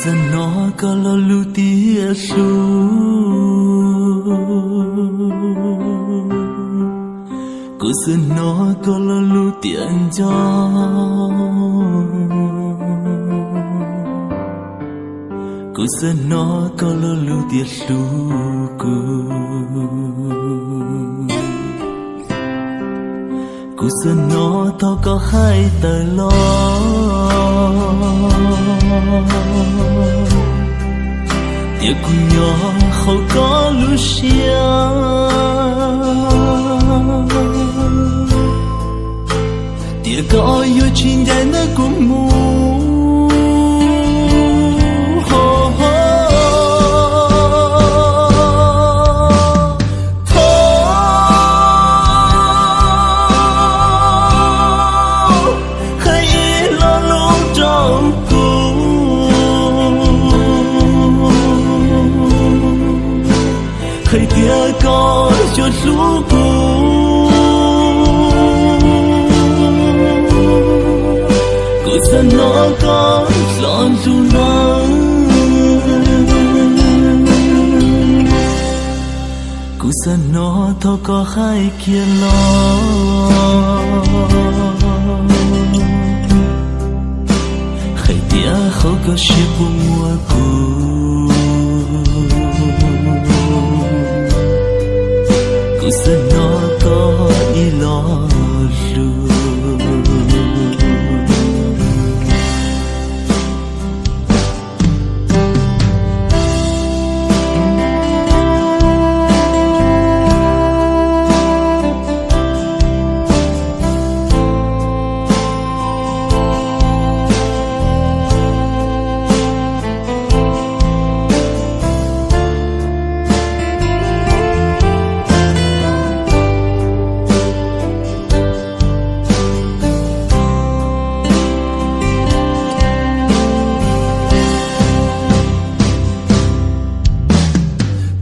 Xav hnov koj lo lus tias hlub, kuv xav hnov koj lo lus tias nco, kuv xav hnov koj lo lus tias hlub kuv. Kuv xav hnov thaum koj hais tawm los tias kuv nyob hauv koj lub siab, tias koj yuav tsis ncaim ntawm kuv mus. Thov hais ib lo lus rau kuv, hais tias koj yuav hlub kuv. Kuv xav hnov koj lo lus lawm, kuv xav hnov thaum koj hais kiag los hais tias hauv koj siab puas muaj kuv. Kuv xav hnov koj ib lo lus.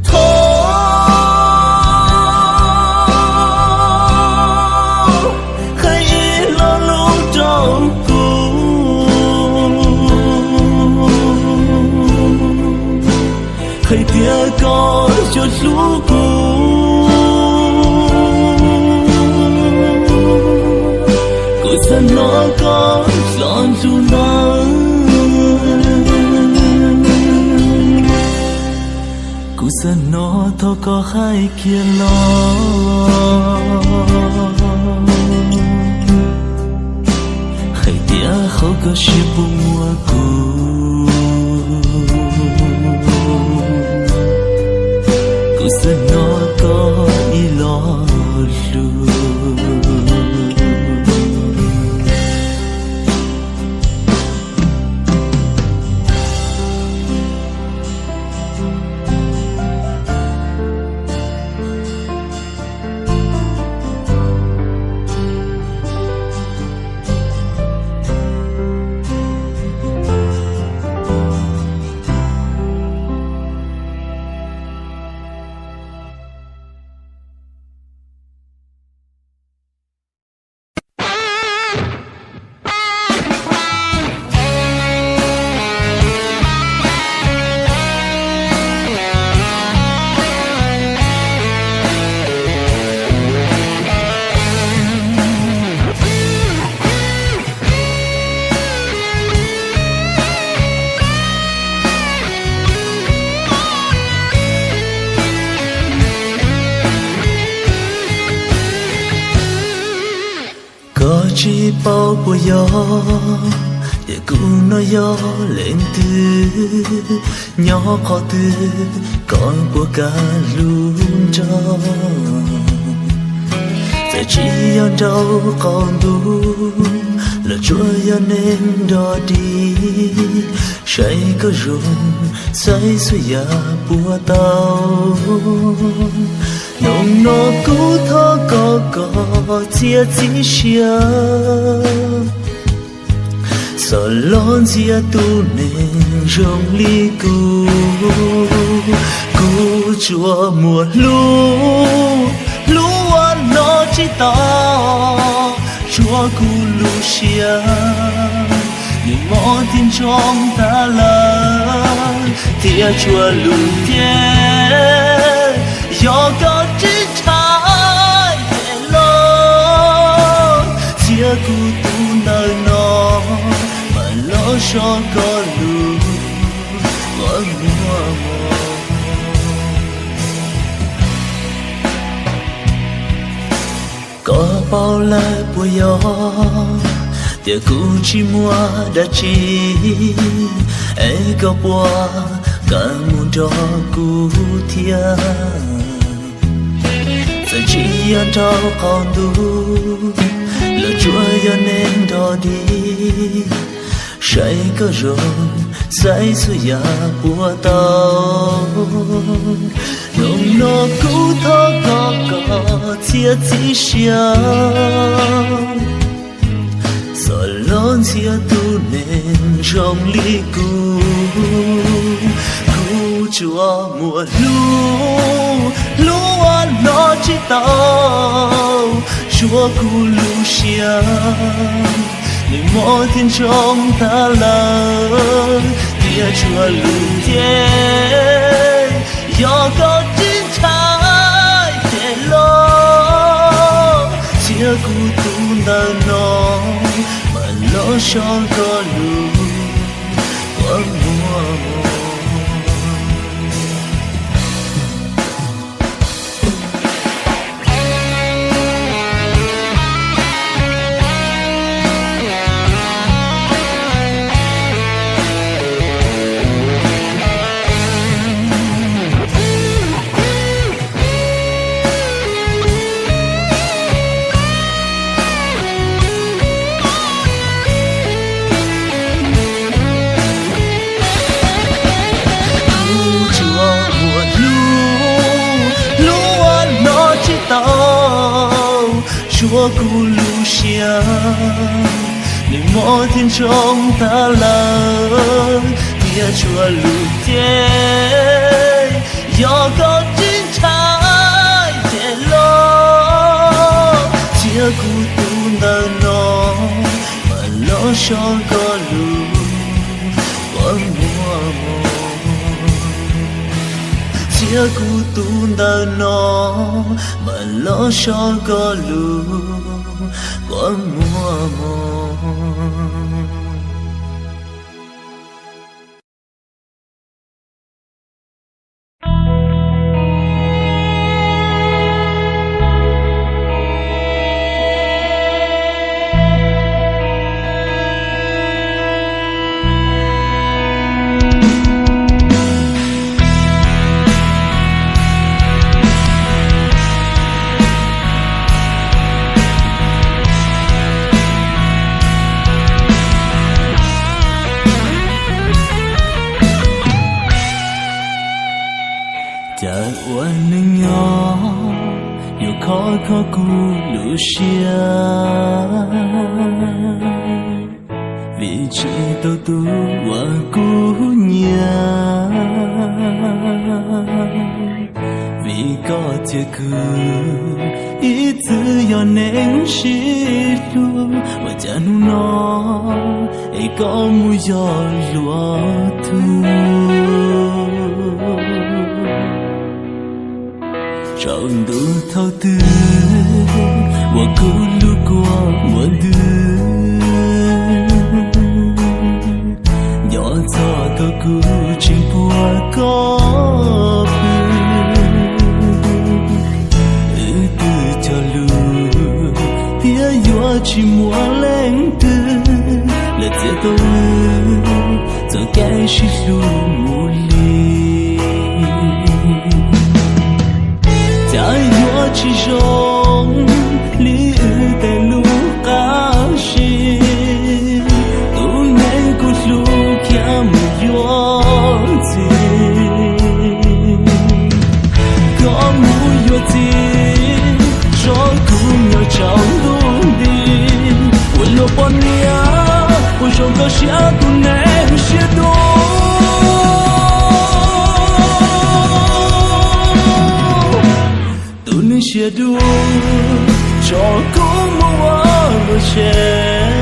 Thov hais ib lo lus rau kuv, hais tias koj yuav hlub kuv. Kuv xav hnov koj lo lus lawm, kuv xav hnov thaum koj hais kiag los hais tias hauv koj siab puas muaj kuv. Kuv xav hnov koj ib lo lus. Koj tsis paub puas yog, tias kuv no yog leej twg, nyob qhov twg, koj puas kam hlub nrog. Txawm tsis yog nraum qaum ntuj, los tsuas yog neeg nrog dig, saib koj zoo, saib xwb yam puas tau. Hnub no kuv thov koj kom txiav txim siab, xav los ntxias tus neeg zoo li kuv. Kuv tsuas muaj hlub, hlub ua no tsis tau, tsuas kuv lub siab, nws Mob thiab ntsoov tag lawm, thiab tshua lug tiag, yog koj tseem ntshai ces los txhiab kuv tus ntawm no, mam los so koj lub qhov muag mog. Koj paub lawm puas yog tias kuv tsis muaj dab tsi, es koj puas kam mus nrog kuv thiab? Txawm tsis yog nraum qaum ntuj, los tsuas yog neeg nrog dig, saib koj zoo, saib txhua yam puas tau. Hnub no kuv thov koj kom txiav txim siab, txhob los ntxias tus neeg zoo li kuv. Kuv tsuas muaj hlub, hlub ua no tsis tau, suav kuv lub siab, nws mob thiab ntsoov tag lawm, thiab tshua lug tiag, yog koj tseem ntshai ces los txhiab kuv tus ntawm no, mam los so koj lub qhov muag mog. Kuv tsuas muaj hlub, hlub ua no tsis tau, suav kuv lub siab, nws mob thiab ntsoov tag lawm, thiab tshua lug tiag, yog koj tseem ntshai ces los txhiab kuv tus ntawm no, mam los so koj lub qhov muag mog. Txhiab kuv tus ntawm no, mam los so koj lub qhov muag mog. Cas ua neej nyob yuav khov kho kuv lub siab, vim tsis tau tus uas kuv nyiam. Vim koj thiab kuv ib txwm yog neeg sib hlub, ua cas hnub no es koj mus yog luag tug. Tsaus ntuj thaum twg uas kuv lub kua muag ntws, nco txog thaum kuv tseem puag koj pw. Wb twb cog lus thiab yuav tsis muaj leej twg los txiav tau wb txoj kev sib hlub mus li. Cas yuav tsis zoo li wb tej lub qab zib, tus neeg kuv hlub khiav mus yuav txiv. Koj mus yuav txiv, tso kuv nyob tsaus ntuj nti. Ua luag poj niam, ua zoo koj siab tus neeg siab dub. Tus neeg siab dub, tso kuv mus ua luag tsev.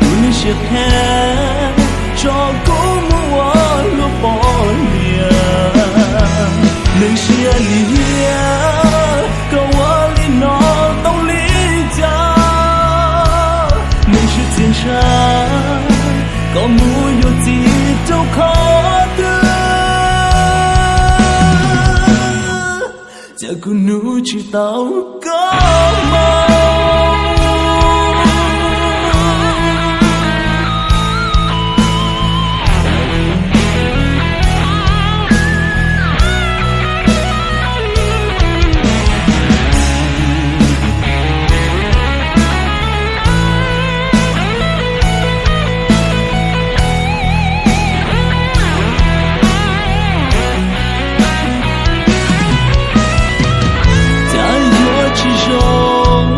Tus neeg siab phem, tso kuv mus ua luag poj niam. Neeg siab lim hiam, koj ua li no tau li cas? Neeg siab txias ntshav, koj mus yuav txiv rau qhov twg? Cas kuv nug tsis tau koj moo. Cas yuav tsis zoo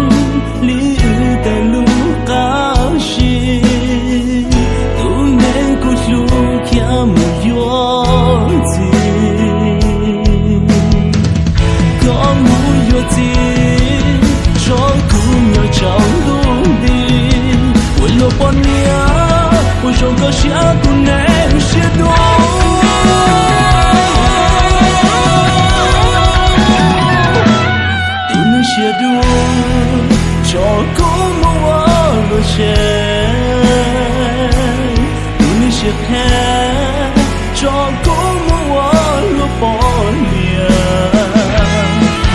li wb tej lub qab zib, tus neeg kuv hlub khiav mus yuav txiv. Koj mus yuav txiv, tso kuv nyob tsaus ntuj nti, ua luag poj niam, ua zoo koj siab tus neeg siab dub. Tus neeg siab dub, tso kuv mus ua luag tsev. Tus neeg siab phem, tso kuv mus ua luag poj niam.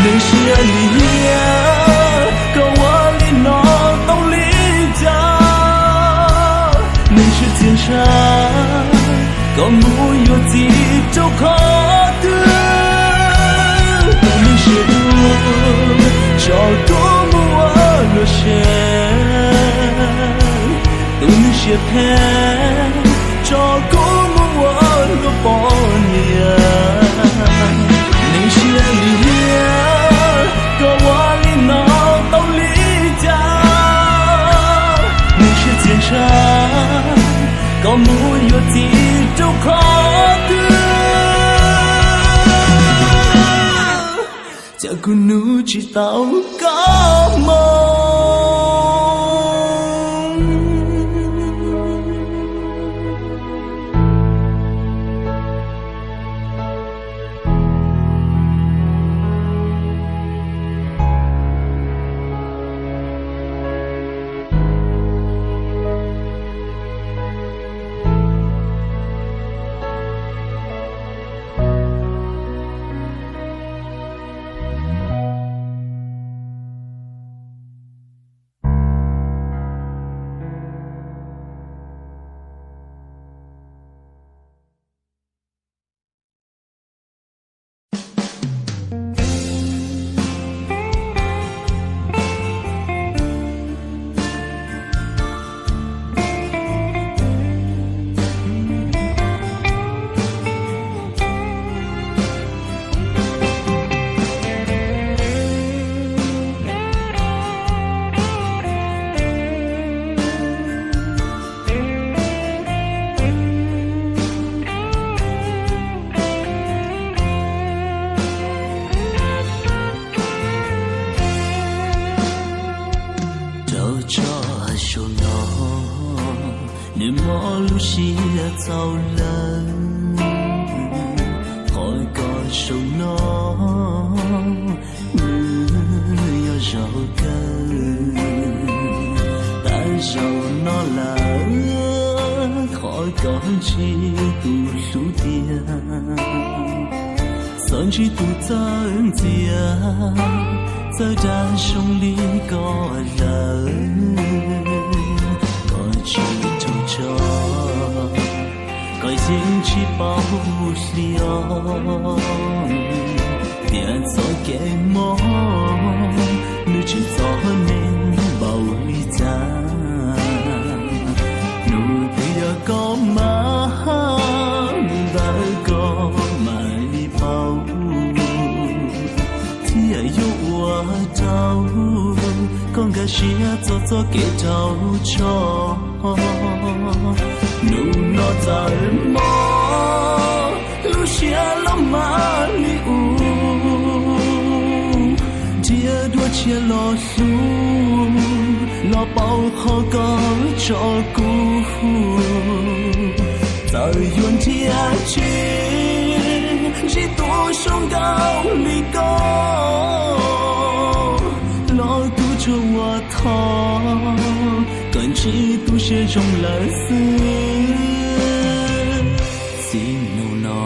Neeg siab lim hiam, koj ua li no tau li cas? Neeg siab txias ntshav, koj mus yuav txiv rau qhov twg? Tus neeg siab dub, tso kuv mus ua luag tsev. Tus neeg siab phem, tso kuv mus ua luag poj niam. Neeg siab lim hiam, koj ua li no tau li cas? Neeg siab txias ntshav, koj mus yuav txiv rau qhov twg? Cas kuv nug tsis tau koj moo. Rau tso saum no, nws mob lub siab txaus lawm. Qhov koj saum no, nws yog zaum kawg. Tag zaum no lawm, qhov koj ntsib tus hlub tiag, txawm ntsib tus txawj ntxias, txawj dag zoo li koj lawm. Koj tsis raug tso, koj yeej tsis paub hli os. Tiam txoj kev mob, nws tsis txom neeg npaum li cas. Nus twg yog koj mas, ntawm koj mam li paub, thiaj yuav ua rau koj nkag siab txog txoj kev raug tso. Nus no txawm mob, lub siab los mas li ub, nrhiav dua tshiab los hlub, Paub qhov koj tso kuv, txawm yuav nrhiav tsis ntsib tus zoo nkauj li koj, los kuv tsuas ua thov kom ntsib tus siab zoo lawm xwb. Txij hnub no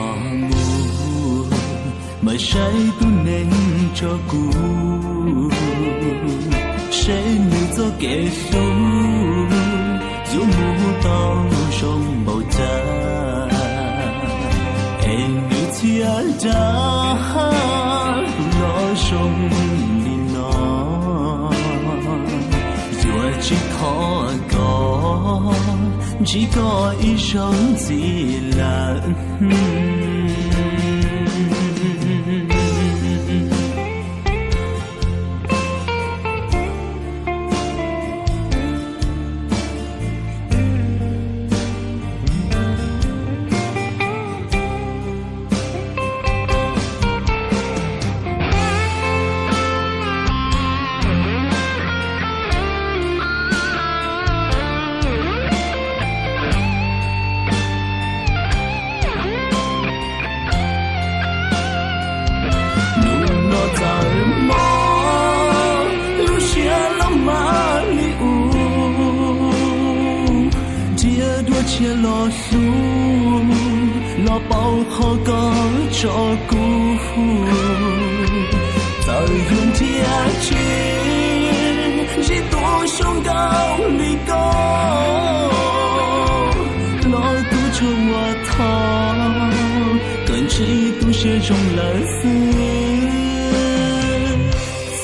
mus, mam saib tus neeg tso kuv, seb nws txoj kev hlub yuav mus tau zoo npaum cas, es nws txhia dab los zoo li no. Yuav tsis thov kom ntsib koj ib zaug ntxiv lawm. Hnub no txawm mob lub siab los mas li ub, nrhiav dua tshiab los hlub, los paub qhov koj tso kuv, txawm yuav nrhiav tsis ntsib tus zoo nkauj li koj, los kuv tsuas ua thov kom ntsib tus siab zoo lawm xwb.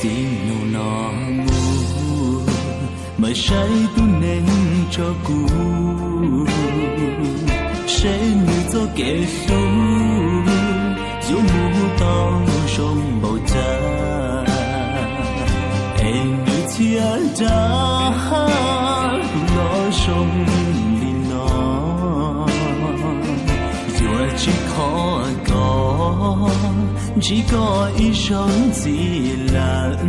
Txij hnub no mus, mam saib tus neeg tso kuv, seb nws txoj kev hlub yuav mus tau zoo npaum cas, es nws txhia dab los zoo li no. Yuav tsis thov kom ntsib koj ib zaug ntxiv lawm.